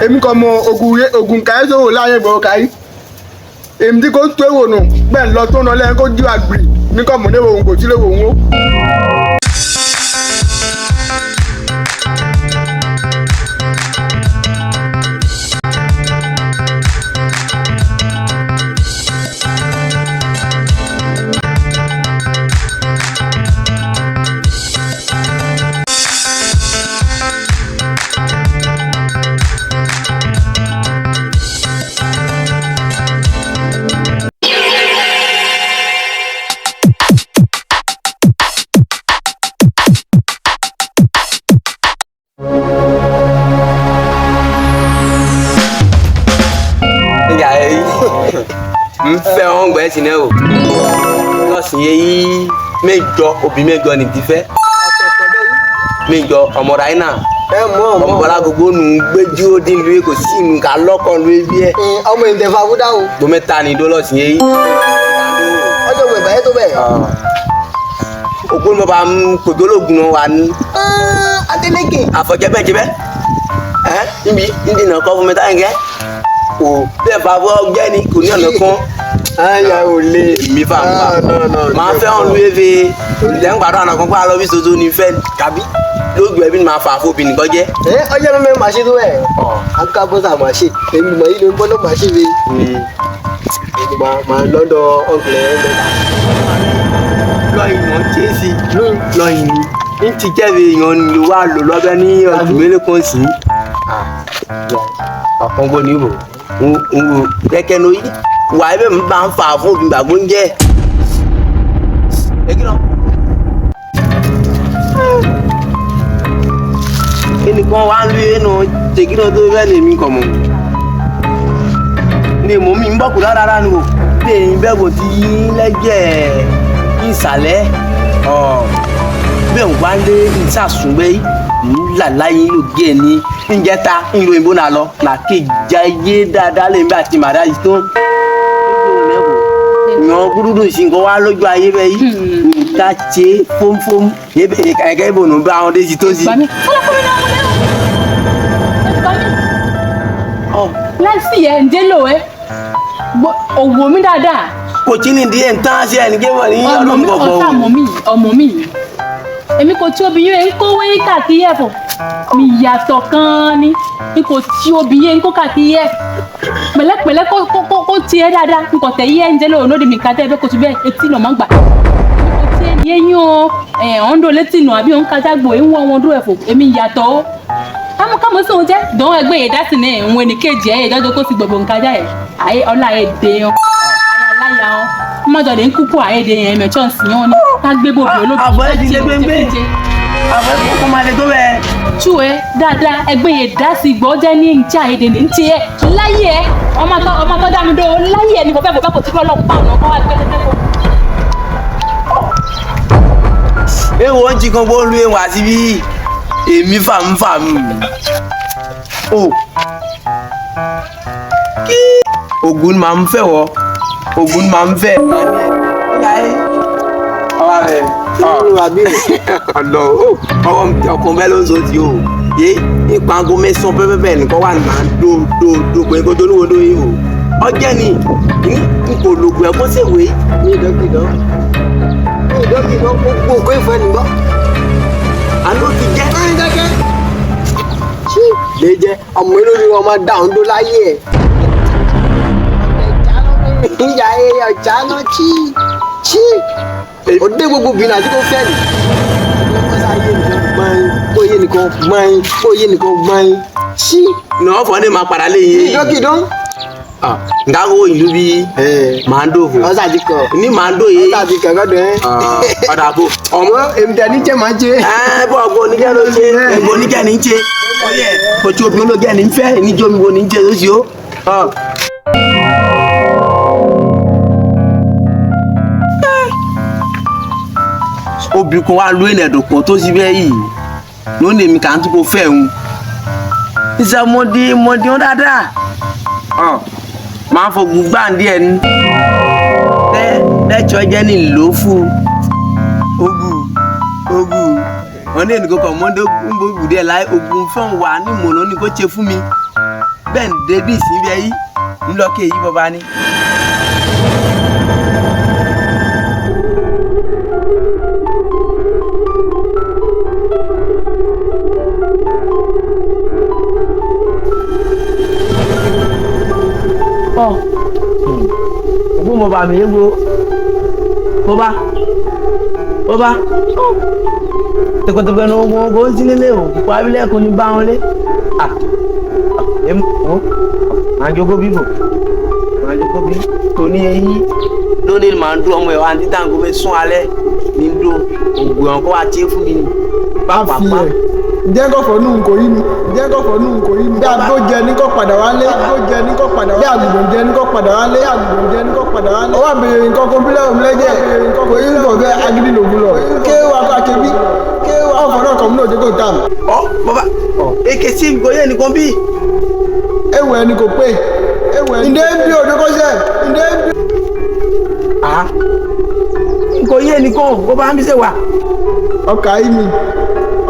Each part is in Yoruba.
Èmi kò mọ ogun káyé sówó láyé gbọ́ káyé. Èmi tí kò tó èwò nù bẹ́ẹ̀ ń lọ tó ń lọ lẹ́yìn kó jí àgbì mi kò mọ̀ ní òun kò tí lè wò ó. Níjà yìí ń fẹ́ wọn gbẹ́ sí náà o lọ́sìn yẹ yí mẹ́jọ obì mẹ́jọ ní ti fẹ́ mẹ́jọ ọmọdé ayé náà Ẹ mọ ọmọ ọmọbọlá gbogbo nù gbẹjú ó dín lu kò sí nù ká lọ́kọ̀ lu ebi ẹ̀ ọmọ ìdẹ̀fà fúdà o. gbọmẹ́ta ní dọ́lọ́sìn yẹ yí. Ọjọ́ wo ìbáyé tó bẹ̀. Ògbóni bàbá ń kòtò ológun náà wà ní Adeleke. àfọ̀jẹ́bẹ́jẹ́bẹ́ ẹ́ níbi níbi nà kọ́ fún mi táyà kẹ́ kò bẹ́ẹ̀ fà fọ́ gbẹ́ni kò ní ọ̀nà kan. Aya ò lè. Mi fa nfa máa fẹ́ wọn lu efe lẹ́yìn gbàdúrà náà kọ́kọ́ alọ́ bí soso ní fẹ́ Kàbí. Lójú ẹbí ni máa fà fóbi nìkan jẹ́. Ẹ ọjọ́ mi màá ṣe tó bẹ̀. Anka bọ́sà màá ṣe. Èmi mọ̀ yìí ló ń bọ́ ló màá ṣe mi. Èmi máa lọ́dọ̀ ọ̀gbìn ẹ̀ mẹ́ta. Lọ́yìn náà ṣe é sí lọ́yìn ní ti jẹ́bi èèyàn ni wà lò lọ́bẹ̀ ní ọdún mélòó kan sí. Ọ̀kan gbọ́ ní ibò ń wò kẹ́kẹ́ ní oyí wà á bẹ́ẹ̀ máa ń fà fóbi gbàgbó ń jẹ́. Ẹnìkan wà ń lu ẹnu tèkínà tó bẹ́ẹ̀ lèmi kọ̀ mọ́ ní mò ń mi ń bọ̀ kú rárá ni o ní èyí bẹ́ẹ̀ kò ti yí lẹ́jẹ̀ ìsàlẹ̀ ọ̀ bẹ́ẹ̀ ń wá lé ìsàsùngbẹ́ ń là láyé ló gé e ní ńjẹta ńlò ìbò náà lọ là kéjà yé dáadáa lè mi àti màdá yìí tó ìyàn gúdúdú sí nǹkan wá lójú ayé bẹ́ẹ̀ yìí nǹka ṣe fómfóm ẹ̀kẹ́ ìbò nù bá àwọn dé sí tó sí. Gbà mí. Fọlọ́kùnrin náà wọlé o. Ẹ gbà mí. Láìsí ẹ̀ ǹjẹ́ lò ẹ́ òwò mi dáadáa. Kò tí ní díẹ̀ ń tán sí ẹnì kéwọ́n ní Ọmọ ọdún mi gbọ̀gbọ̀ ọ̀tá ọmọ mi ọmọ mi. Èmi kò tí obìnrin yẹn ń kówé káàkiri ẹ̀fọ̀. Mi yàtọ̀ kan ni. N kò tí obìnrin yẹn ń kó káàkiri ẹ̀. Pẹ̀lẹ́pẹ̀lẹ́ kó tiẹ̀ dáadáa. N kò tẹ̀ yí ẹ̀ ǹjẹ́ lò lóde mi ká tẹ́ ẹ bẹ́ẹ̀ kó tu bẹ́ẹ̀ etí nà máa ń gbà. Èmi kò tí ẹ̀ yé yín o. Ẹ̀ ọ̀n dò létí nù àbí òun kájà gbò ń wọ́n wọn dúró ẹ̀fọ̀. Èmi yàtọ̀ o. Kámú kámú sí òun jẹ́. Dùn ẹgbẹ́ yẹn dá sí ní ìwọ̀n ẹnì kejì ẹ̀ ìdájọ́ kó sì gbogbo nǹkan já ẹ̀. Àyè ọlá ẹ̀ dé yan. Àyà aláya wọn. Mọ́jọ lè ń kúkú àyè dé yẹn ẹ̀mẹ̀tsọ̀ sí wọn ni. Ká gbé bòbí olóbi. Àbọ̀ ẹ̀ ti lé gbéngbé. Àbọ̀ ẹ̀ kó máa lè tó bẹ́ẹ̀. Tú ẹ dáadáa ẹgbẹ́ yẹn dá sí gbọ́ jẹ́ ní ìjà àyè dè ní ti ẹ láyé ẹ ọmọ tó dá mi dó láyé ẹ ní kò fẹ́ kò fẹ́ kò tí kò lọ́ọ́ pa ọ̀nà kọ́ wá gbé tẹ́tẹ́ kò. Ewo ń jí kan gbó lu ewu àti bí èmi fàmúfàmù. O kí Ògún máa ń fẹ́ wọ Ògún máa ń fẹ́. Ọba rẹ̀ ọ̀dọ̀ ọkùnrin bẹ́ẹ̀ ló ń sọ ti o yé nípa aago mẹ́sàn-án pẹ́pẹ́pẹ́ nìkan wà ní máa dó dó dó pé kó tó níwò lóyún o ọjẹ́ ni n kò lògùn ẹ̀kọ́ sèwé. Mi ìdọ́kìdọ́. Mi ìdọ́kìdọ́ gbogbo òkú ìfẹ́ nìgbọ́. Àló ti jẹ́. Ẹ dákẹ́. Ṣé lè jẹ́ ọmọ inú ni wọ́n máa dá òun dó láyé ẹ̀. Ìyá ẹ̀ ọ̀já náà chí chí. Ó dé gbogbo bìnrin àti kò fẹ́ ni. Wọ́n sá yé nìkan gbọ́n kó yé nìkan gbọ́n kó yé nìkan gbọ́n chí. Ní wọ́n fọ́ ní máa padà lé yín. Ìdọ́kìdọ́. Nka ko ìlú bí màá dò fò. Ọ̀sà ti kọ̀. Ní màá dò yé. Ọ̀sà ti kọ̀ kọ́dọ̀ ẹ́. Ọ̀dà kò. Ọmọ èmi tẹ̀ ní jẹ́ máa jẹ́. Ẹ bọ́ ọgbọ́n oníjẹ́ ló ṣe ẹ̀gbọ́n oníjẹ́ ní ṣe. Ọyẹ kò tí obìnrin ló jẹ́ ní fẹ́ níjó mi wo ní jẹ́ ló ṣe ó. Obìnrin kan wá ló ẹ̀nà ẹ̀dùn kan tó sí bẹ́ẹ̀ yìí ló ní èmi kà ń tún kó fẹ́ òun. Ìṣe mọ́dé mọ́dé wọn dáadáa. Máa fọgùn gbáǹdí ẹ̀ ní. Lẹ́tsọ̀ jẹ́ ní lò fún ogun ogun wọn ní ẹnìkan kan mọ́ndé ń bó gbùdí ẹ̀ láì ogun fún wa ní mọ̀nà ní kó ṣe fún mi. Bẹ́ẹ̀ ń débi ìsìn bẹ́ẹ̀ yìí ńlọ kí èyí bọba ni. Ọ Ògbó mo bá mi yégo bọba bọba tẹkọtẹkọ ní ogun ogun ń sílé o kó abilẹ̀kùn ní bá wọn lé ah emu o màá jókòó bí bò màá jókòó bí tòní eyín lónìí màá dún ọmọ ẹ̀ wá ní tàǹgó mi sún alẹ́ ní dún ògùn ọ̀kọ́ wa tiẹ́ fún mi ni Bá fi ẹ̀. Ǹjẹ́ kọ̀fọ̀ nù kò rí mi? Ǹjẹ́ kọ̀fọ̀ nù kò rí mi? Bí àgbo jẹ ní kò padà wálé. Àgbo jẹ ní kò padà wálé. Bí àgùntàn jẹ ní kò padà wálé. Àgùntàn jẹ ní kò padà wálé. Ọwọ́ àbẹ̀rẹ̀ nǹkan kan bílẹ̀ òun lẹ́jẹ̀. Kò yí nǹkan bẹ́ẹ̀ agídí lògùn lọ. Ké wa kó akébí. Ké wa ọ̀fọ̀ náà kọ̀ mú òjò kò tà. Ọ bàbá èké sí ìgbóyè nìkan bí. Ewù ẹni kò pé. Ewù ẹni. Ǹdẹ́ bí òjò kò sẹ̀. Ǹdẹ́ bí. Ah ìgbóyè nìkan bó bá ń bí sè wà. Ọkà yìí mi.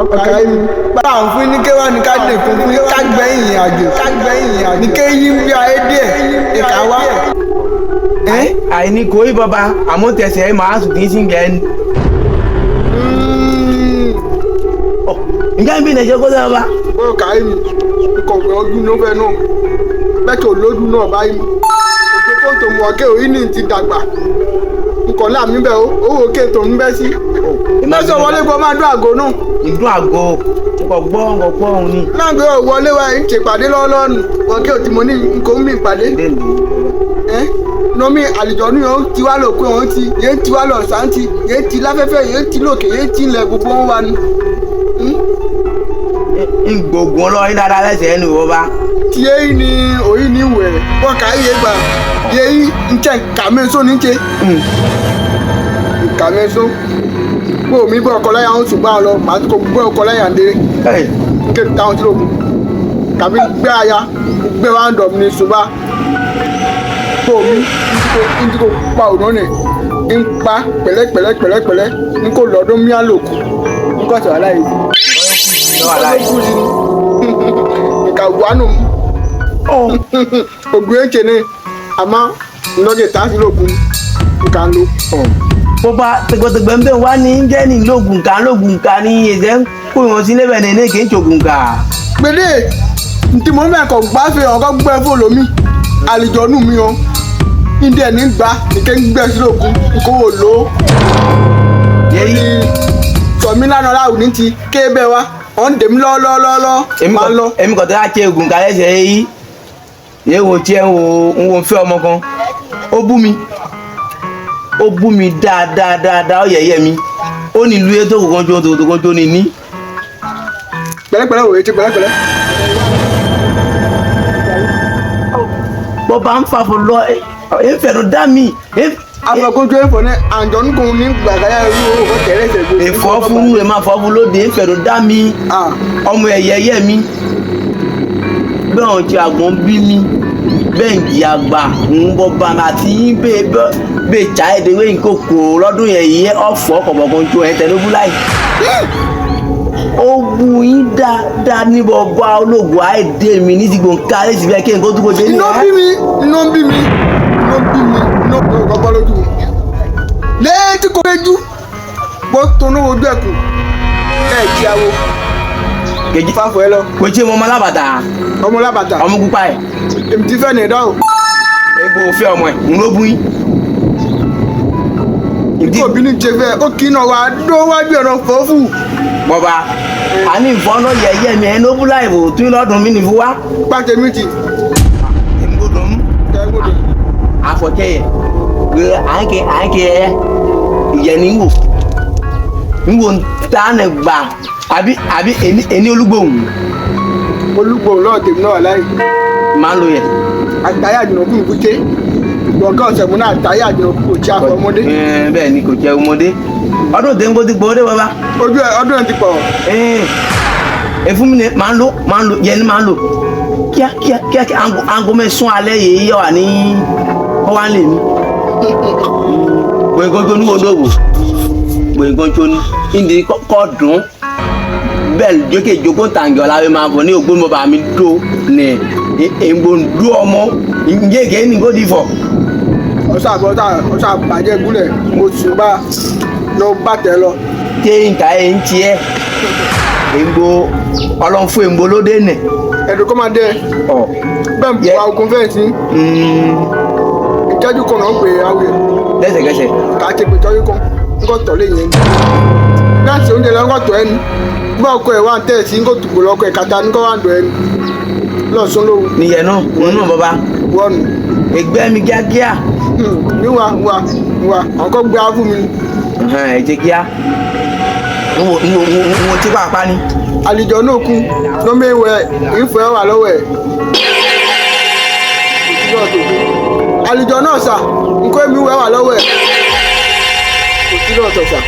Ọkà yìí mi. Bá àwọn fún ní kéwà ní ká dè kún fún ká gbẹ̀yìn àjò. Ká gbẹ̀yìn àjò. Ní ké yí ń bí ayé díẹ̀. Ìkà wá. Àìní kò í bàbá àmọ́ tẹ̀sẹ̀ ẹ̀ máa sùn kì í sì ń gẹ̀ ẹ́ ni. Ọ ǹjẹ́ ń bí nàìjíríà kó sẹ́ bàbá. Bọ́ọ̀ ká yìí mi. Nkọ̀wé ọdún ló fẹ́ náà. Bẹ́ẹ̀ tó lójú náà báyìí mi. Òjò kó tó mú ọkẹ́ òyìn ní ti dàgbà. Nkọ̀ náà mi bẹ̀ owó òkè tó ń bẹ́ sí. Lọ́sọ̀ wọlé gbọ́ máa dún àgọ́ náà. Ìdún àgọ́ nkọ̀ gbọ́ nkọ̀ gbọ́ òun ni. Náà gbé wọlé wa ń ṣèpàdé lọ́wọ́lọ́wọ́ nù. Ọkẹ́ òtí mo ní nkò ń mi ìpàdé. Nomi àlìjọ́nú yẹn ti wá lòkun yẹn ti yẹn ti wá lọ̀sán ti yẹn ti láfẹ́fẹ́ yẹn ti lòkè yẹn ti ilẹ̀ gbogbo wọn wa ni. Ń gbógun ọlọ́yin dáadáa lẹ́sẹ̀ ẹnu bàbá. Tí yéyí ni òyìn ní wẹ̀ wọ́n kà í yé gbà yéyí ń tẹ̀ kàmẹ́sọ́ ní tẹ̀. Kàmẹ́sọ́ bó mi gbọ́ ọkọ láyà ń ṣùgbọ́n àlọ́ màá tó gbọ́ ọkọ láyà ń dé ké táwọn tí lóògùn tàbí gbé aya gbé wa ń dọ̀ ní ṣùgbọ́n bó mi ń tí kò pa òun ní ń pa pẹ̀lẹ́pẹ̀lẹ́ pẹ̀lẹ́pẹ̀lẹ́ ń kò lọ́dún míà lòkù ń kọ́ sọ̀rọ̀ láyé sí nka wanu ogun eche ni àmọ́ ńlọgẹ tá a sì lóògùn nǹkan ló. Bọ́bá tẹgbẹ́tẹgbẹ́ ń bẹ̀ wá ní jẹ́ ní lóògùn ká lóògùn ká ní ẹ̀jẹ̀ ń kó ìwọ̀n sí lébẹ̀ ní kì í ṣògùn ká. Gbèdé ntí mo mẹ́kọ̀ gbáfẹ́ ọkọ̀ gbẹ́ fóònù mi àlìjọ́nù mi o ndí ẹ̀ ní gbà nìkẹ́ ń gbẹ́ sí lóògùn kó o lò ó. Yẹ́yí sọ̀mí lánàá láwùú ní ti ké bẹ́ẹ̀ wá ọ̀ ń dèmí lọ́lọ́lọ́lọ́ máa ń lọ. Èmi kò tẹ́ láti egun ká lẹ́sẹ̀ yìí yé wo tiẹ̀ ń wo ń wo fẹ́ ọmọ kan ó bú mi ó bú mi dáadáa dáadáa ó yẹ̀yẹ́ mi ó ní ìlú ètò kòkànjó tó kòkànjó ni ní. Pẹ̀lẹ́pẹ̀lẹ́ òye ti pẹ̀lẹ́pẹ̀lẹ́. Bọ́ bá ń fàfọ̀ lọ ẹ ń fẹ̀rù dá mi. Afọkójú ẹ̀fọ́ ní àjọ̀nùkùn ní gbàgáyà irú owó kò tẹ̀lé ẹsẹ̀ gbé. Ẹ̀fọ́ fún ẹ máa fọ́ fún lóde ń fẹ̀rù dá mi ọmọ ẹ̀yẹ̀yẹ́ mi bẹ́ẹ̀ ọ̀n ti àgbọ̀n bí mi bẹ́ẹ̀ ń jìyà gbà ń bọ́ bá mi àti yín bẹ́ẹ̀ bẹ́ẹ̀ tsa ẹ̀ dẹ́wé yín kò kò lọ́dún yẹn yìí ọ̀fọ̀ kọ̀bọ̀kan tó ẹ̀ tẹ̀lé búláì. Ó bu yín dáadáa níbọ̀ bá ológun àìdè mi ní ti gbòǹkà lẹ́sìn bẹ́ẹ̀ kí n kó tó kó dé ní. Iná bí mi iná bí mi iná bí mi iná bí mi kọ́kọ́ lójú mi. Létí kò péjú bó tonú ojú ẹ̀kú ẹ̀ jí awo. Kejì Fáfọ ẹ lọ. Kò tí mo ọmọ alábàtà. Ọmọ alábàtà. Ọmọ pupa ẹ̀. Èmi ti fẹ́ ní ẹ̀dá o. Egbò òfin ọmọ ẹ̀ ń ló bú yín. Ìdí òbí ní jẹ fẹ́ ó kí iná wa dó wájú ẹ̀rọ fọ́fù. Bọ́ba àní ìfọ́nà yẹ̀yẹ́ mi ẹ̀ ló bú láì wò tún lọ́dún mi nìfú wá. Pàtẹ mi ti. Èmi kò dùn ún. Àfọ̀kẹ́ yẹ gbé àǹkẹ́ àǹkẹ́ yẹ ìyẹn ní wò ń wò tá ní gbà àbí àbí ẹni olúgbòhùn. Olúgbòhùn lọ́ọ̀ tèmi náà láì. Máa ń lo yẹ. Àtàyà àjùnà kù kúté gbọ̀ngàn ọ̀sẹ̀ múná àtàyà àjùnà kù kò tí a fọ ọmọdé. Bẹ́ẹ̀ ni kò jẹ́ ọmọdé ọdún tẹ̀ ń kó ti gbọ́ ọdẹ bàbá. Ojú ẹ ọdún ẹ ti pọ̀. Ẹ̀fún mi ni máa ń lo máa ń lo yẹn ni máa ń lo kíá kíá kíá kíá aago mẹ́sàn-án alẹ́ yìí yẹ wà ní ọwá ń lè mi. Gbọ̀ngàn tó ní wo lówó gbọ̀ngàn tó ní ìdí kọ́ dùn bẹ́ẹ̀ jókè jókòó tàǹgẹ̀ ọ̀la mi máa bọ̀ ní ògbómọ̀ bá mi dó ní Èǹgbò ń dú ọmọ ngége ní kó di fọ. Ọ̀sà àbọ̀tà ọ̀sà bàjẹ́ gúnlẹ̀ oṣù bá lọ bá tẹ̀ lọ. Ké nta ẹ̀ ń tiẹ̀ èǹgbò ọlọ́nfún èǹgbò lóde nẹ̀. Ẹ̀dùn kọ́ máa dẹ. Ọ̀ Bẹ́ẹ̀ Yẹ. wa ogun fẹ́ẹ̀ sí. Ìtẹ́jú kan náà ń pè é awuyẹ. Lẹ́sẹ̀kẹsẹ̀. Kà á ti pè tọ́jú kan ńkọ́ tọ̀ lé yẹn. Gáàsì oúnjẹ lọ ńkọ́ tọ̀ ẹnu. Bá ọkọ ẹ̀ wá ń tẹ̀ sí ńkọ́ tùgbò lọ́kọ̀ ẹ̀ kàtà ńkọ́ wá ń dọ̀ ẹnu. Lọ́sùn lóru. Nìyẹn náà òun náà bàbá. Wọ́ọ̀nù. Ẹgbẹ́ mi kíákíá. Níwà wà wà àwọn kọ́ gbé á fún mi. Ẹ jẹ́ kíá. N wo n wo n wo tí pàápàá ni. Àlejò náà kú lọ́mọ ìwẹ̀ ìfẹ́ wà lọ́wọ́ ẹ̀. Àlejò náà sà nǹkan èmi wẹ̀ wà lọ́wọ́ ẹ̀. Kò sí náà sọ̀sà.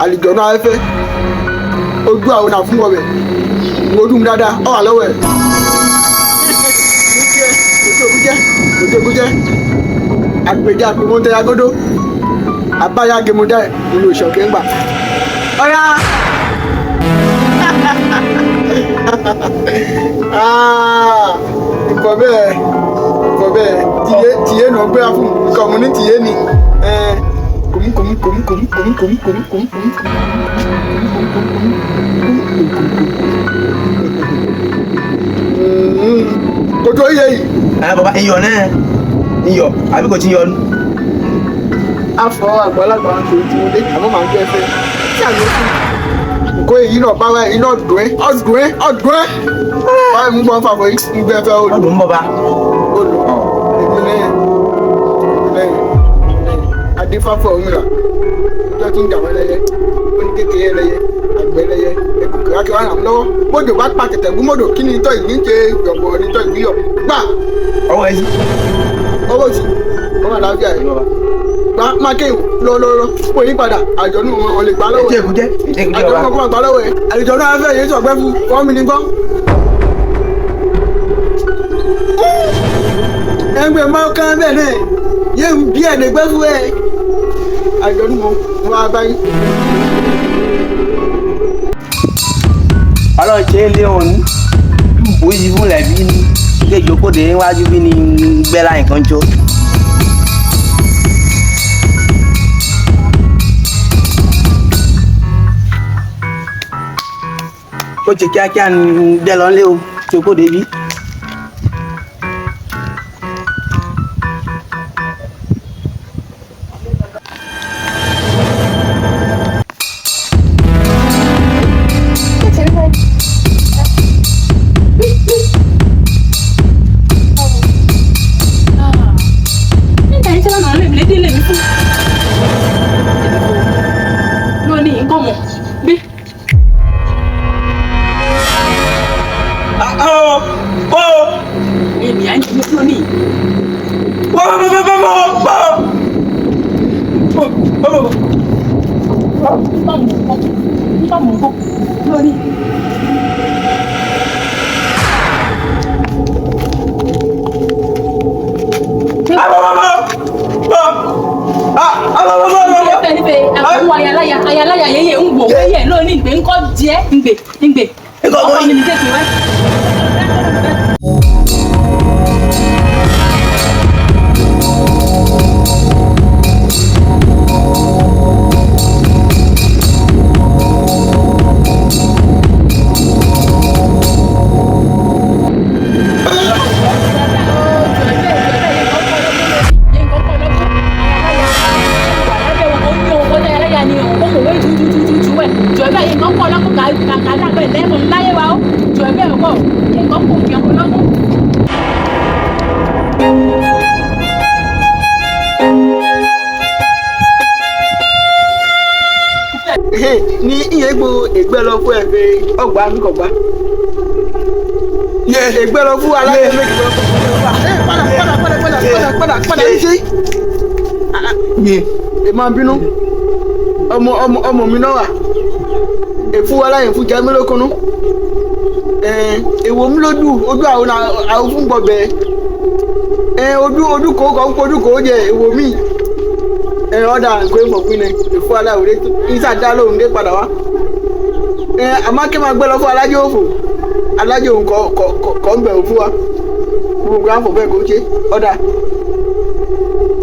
Àlejò náà fẹ́ ojú àwọn náà fún ọbẹ̀. Ojú mi dáadáa ọ wà lọ́wọ́ ẹ̀. Ojú ògùn jẹ́ àpèjẹ àpèmọ́tẹ́ agodo àbáyá gemudẹ ìlú ìṣọ̀kẹ́ ń gbà. Ọ̀yá. Nǹkan bẹ́ẹ̀ nǹkan bẹ́ẹ̀ tìyé tìyé nà gbé fún nǹkan mo ní tìyé ni kùm kùm kùm kùm kùm kùm kùm kùm kùm kùm kò tó yẹ yìí. Ẹ bàbá iyọ̀ náà iyọ̀ àbí kò tí yọ nu. Afọ àgbàlagbà ń fi tí mo dé àmọ́ màá gbé ẹfẹ tí àná fún nǹkan èyí náà bá wá èyí náà dùn ẹ́ ọdùn ẹ́ ọdùn ẹ́ báyìí mú gbọ́n fàfọ́ yìí ń gbé ẹfẹ olù Ọdún bàbá. olù èmi lẹ́yìn èmi lẹ́yìn adífáfọ́ òmìnira ọjọ́ tí ń jà wọ́n lẹ́yẹ ó ní kékeré lẹ́yẹ àgbẹ̀ lẹ́yẹ ẹ̀kọ́ kíákíá ràn án lọ́wọ́ bójú bá pa tẹ̀tẹ̀ gúnmọ́dọ̀ kí ni tọ́ ìgbín ṣe gbọ̀ngbọ̀n ní tọ́ ìgbín yọ gbà Ọwọ́ ẹ sí. ọwọ́ sí ọmọ àlàáfíà yìí gba mákè lọ́lọ́lọ́ kó yí padà àjọ nù wọn lè gbà lọ́wọ́ Ètò èkúté ètò èkúté àjọ bàbá. nù wọn gbà lọ́wọ́ ẹ̀ àlejò náà fẹ́ yéé sọ̀gbẹ́ fún fọ́ọ̀mù ní gbọ́. ẹgbẹ́ máa kán bẹ́ẹ̀ náà yé ń bí ẹ̀ lẹ́gbẹ́ fún ẹ àjọ nù wọn wá báyìí. Ọlọ́run ṣe é lé òun bó yí fún lẹ́bí ní ilé ìjókòó dé níwájú bí ní gbẹ́lá nǹkan jó. Ó ṣe kíákíá ní gbẹ́ lọ nílé o jókòó dé bí. Níta yìí sábà máa ń lè mi lédè lèmi fún. Lónìí nǹkan mọ̀ gbé. Èmi à ń jẹ lónìí. Nǹkan mọ̀ nǹkan nǹkan mọ̀ nǹkan lónìí. Nífẹ̀ẹ́ nífẹ̀ẹ́ àwọn ayaláya ayaláya yẹyẹ ń wò wẹ́yẹ lónìí ìgbé ńkọ́ jẹ́ ńgbè ńgbè. Nǹkan Ọkọ mọ̀ mi ní kéèkì wá. Ní ìyẹn gbo ègbẹ́ lọ fún ẹ̀fẹ̀ ọgbà nkọ̀gbà ègbẹ́ lọ fún aláyẹ méjì lọ fún ẹ padà padà padà padà padà padà padà ní ṣe. Ẹ máa bínú ọmọ ọmọ ọmọ mi náà wà èfú aláyẹ fún jẹ mélòó èwo mi lójú ojú àwọn àwọn fún gbọbẹ ojú ojú kò kọ́ ń kojú kò jẹ èwo mi ọ̀dà nǹkan ìmọ̀ pín ní èfú aláwòrán ìsàdá lóhùn dé padà wá àmọ́ kí n máa gbé lọ fún alájọ òfò alájọ òun kọ́ ń bẹ̀ òfú wa. Gbogbo àfọ̀ bẹ́ẹ̀ kò ṣe ọ̀dà.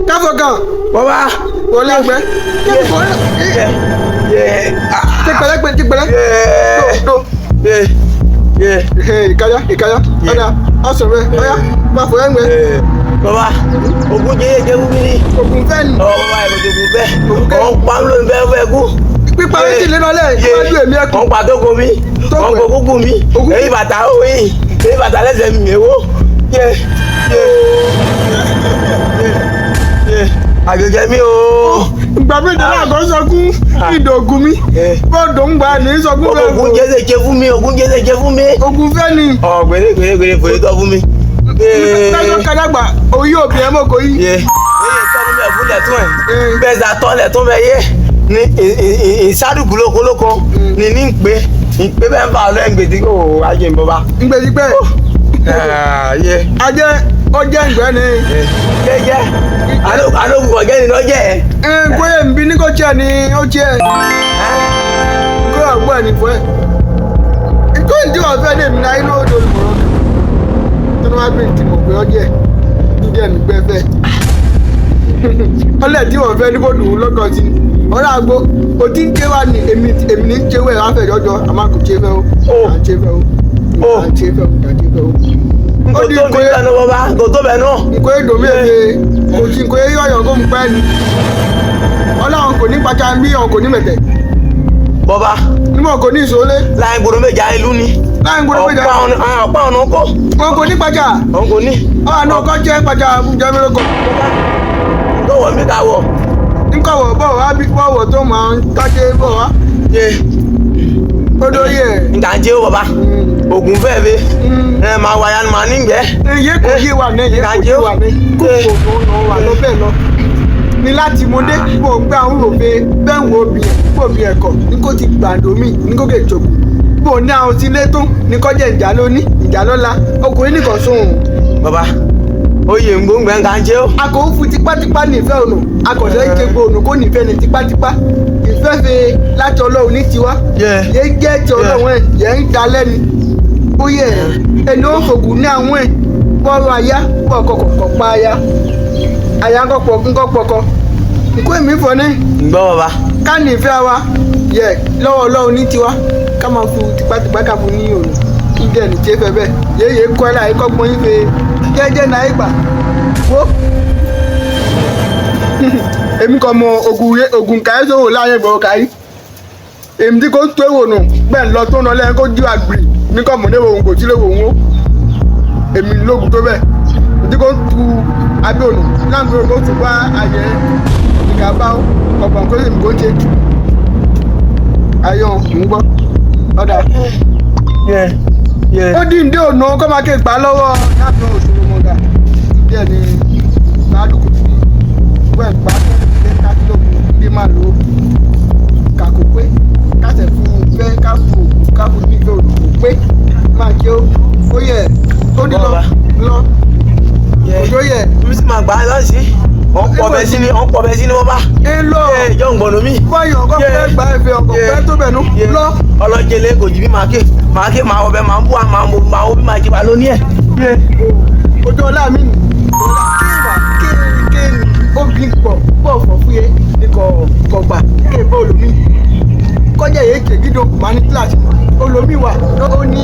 Káfọ̀ kan. Bọ́bá. Wọlé ẹgbẹ́. Ti pẹ̀lẹ́ ti pẹ̀lẹ́. Do do. Ìkáyà ìkáyà ọ̀dà ọ̀sọ̀ rẹ̀ ọ̀yà máa fọ ẹ̀ngbẹ́. Bọ́bá ogun jẹ́ yé jẹ́ fún mi ní. Ogun fẹ́ ni. Ọ̀ bàbá ẹ̀ ogun fẹ́. Ọ̀ pa ló ń fẹ́ fẹ́ kú. Pípa méjì lé lọ́lẹ̀ ìwájú èmi ẹ̀kú. Ọ̀ pa tó ko mi. Ọ̀ kò kúkú mi. Èyí bàtà ó yìí. Èyí bàtà lẹ́sẹ̀ mi èwo. Yé yé yé àgbègbè mi o. Ìgbà mi dé láàgọ́ sọkún ìdògùn mi. Bọ́ọ̀dù ń gbà ní sọkún bẹ́ẹ̀. Ogun jẹ́sẹ̀ jẹ́ fún mi. Ogun jẹ́sẹ̀ jẹ́ fún mi. Ogun fẹ́ ni. Ọ̀ gbèrè gbèrè gbèrè fòye tọ́ fún mi. Lọ́jọ́ kadàgbà òyì òbí ẹ̀ mọ̀ kò yí. Yé tọ́nu bẹ́ẹ̀ fúnlẹ̀ tún ẹ̀. Bẹ́ẹ̀ sà tọ́lẹ̀ tún bẹ́ẹ̀ yé ní ìsádùkú lókolóko ní ní ń pé bẹ́ẹ̀ ń fa ọlọ́ ẹ̀ ń gbèdé kó ajé ń bọ́ bá. Ń gbèdé pẹ́. Ajé ọjẹ́ ìgbẹ́ ni. Jẹ́jẹ́ alóògùn ọ̀jẹ́ ni lọ́jẹ́ ẹ̀. Nkóyè nbí ní kò tiẹ̀ ni ó tiẹ̀. Nkóyè ọ̀gbọ́n ẹ̀ ní fún ẹ̀. Nkóyè ní wọ́n fẹ́ ní èmi náà inú odò olùmọ̀ràn. Tó ní wọ́n bí ti mọ̀ pé ọjẹ́ ìdí ẹ̀ nígbẹ́ fẹ́. Ọlẹ̀ tí wọ́n fẹ́ ní kò dùn ún lọ́kàn sí. Ọ̀rọ̀ àgbo kò tí ń ké wa ní èmi ní ń ké wẹ̀ láfẹ̀ jọjọ àmọ́ kò ṣe fẹ́ o. À ń ṣe fẹ́ o. À ń ṣe fẹ́ o. À ń ṣe fẹ́ o. Kò tó bẹ́ẹ̀ náà bàbá kò tó bẹ́ẹ̀ náà. Nkoye domi efe kò sí nkoye yọ̀yọ̀ kó ń pẹ́ ni. Ọlọ́run kò ní pàtà bí ọ̀hún kò ní mẹ̀tẹ̀. Bọ́bá. Nímọ̀ kò ní ìṣòlé. Láyé gbọdọ̀ méjà ìlú ni. Láyé gbọdọ̀ méjà. Ọ̀pá ọ̀nà kọ́. Wọn kò ní pàtà. Wọn kò ní. Ọ̀hún ọkọ jẹ́ pàtà jẹ́ mélòó kan. Nkọ̀wọ̀ mi ká wọ̀. Nkọ̀wọ̀ bọ̀ wá bí bọ̀wọ̀ tó máa ń kájé bọ̀ wá. Odò yẹ. Nka jẹ́ o bàbá. Ògùn fẹ́ fi. Ẹ máa wáyà ni màá nígbẹ́. Iye kò yé wa ní iye kò yé wa ní. Kò kò nà wà lọ bẹ́ẹ̀ lọ. Ní láti mo dé bò ń gbé àwọn òfin bẹ́ẹ̀ wo obì bò bí ẹ̀kọ́ ní kò ti gbàǹdó mi ní kò kè jòkó. Bò ní àwọn tí ilé tó ní kọjá ìjà lóní ìjà lọ́la ọkùnrin nìkan sóhun. Bàbá oyè ń gbóngbẹ́ nka jẹ́ o. A kò ń fún tipátipá nífẹ̀ẹ́ ọ̀nà a kò sẹ́ ṣe gbòònù kó nífẹ̀ẹ́ ní tipátipá ìfẹ́ fe láti ọlọ́run ní tiwa yé jẹ́ ti ọlọ́run ẹ̀ yẹ ń da lẹ́nu ó yẹ ẹni ó fògùn ní àwọn ẹ̀ bọ́ọ̀rọ̀ aya bọ́ọ̀ kọ̀kọ̀ pa aya aya ńkọ́pọ̀kọ́ nkó èmi fọ ní. Ǹgbọ́ bàbá. Ká nífẹ̀ẹ́ wa yẹ lọ́wọ́ ọlọ́run ní tiwa ká máa fún tipátipá ká fún ní òòrùn kí dẹ̀ ní tiẹ́ fẹ́ bẹ́ẹ̀ yéye kọ́ ẹ̀ láyé kọ́gbọ́n yín fe jẹ́jẹ́ náà ìgbà wo. Èmi kò mọ ogun káyé sówó láyé gbọ́ káyé èmi tí kò tó èwò nù bẹ́ẹ̀ lọ tó ń lọ lẹ́yìn kó jí àgbì mi kò mọ̀ ní òun kò tí lè wò ó èmi lóògùn tó bẹ́ẹ̀ èmi tí kò tu abẹ́ ònù láǹgbé kó tù bá ayẹ ìkà bá ọ̀pọ̀ nǹkan èmi kò ṣe ayọ̀ ń gbọ́ ọ̀dà ó dín dé ònà kó máa ké gbà lọ́wọ́ láàbò òṣèlú mọ̀gà díẹ̀ ni gbàdúkù sí wẹ́ẹ̀ gbà tó kátólógún bí máa lò ó kàkó pé kásẹ̀ fún un fẹ́ káfù káfù ní ìfẹ́ òdòdó pé máa ṣe ó yẹ ó ní lọ lọ òjò yẹ. Mi sì máa gbà á lọ́sí. Ọ̀ ń pọ̀ bẹ́ẹ̀ sí ni ọ̀ ń pọ̀ bẹ́ẹ̀ sí ni wọ́n bá. Ẹ lọ. Ẹ jọ ń gbọ̀nù mi. Báyọ̀ ọkọ̀ fẹ́ gba ẹ̀fẹ̀ ọkọ̀ fẹ́ tó bẹ̀ nú. Lọ. Ọlọ́jẹlé kò jí bí màá ké màá ké màá wọbẹ̀ màá bú màá mọ màá wo bí màá jí wa lóní ẹ̀. Ojú ọlá mi nì. Ọlá kéwà kéèké obì pọ̀ pọ̀ fọ̀ fún yẹ ní kọ̀ gbà kéèbó olómi. Kọjá yìí ké gídó màá ní kíláàsì olómi wà ó ní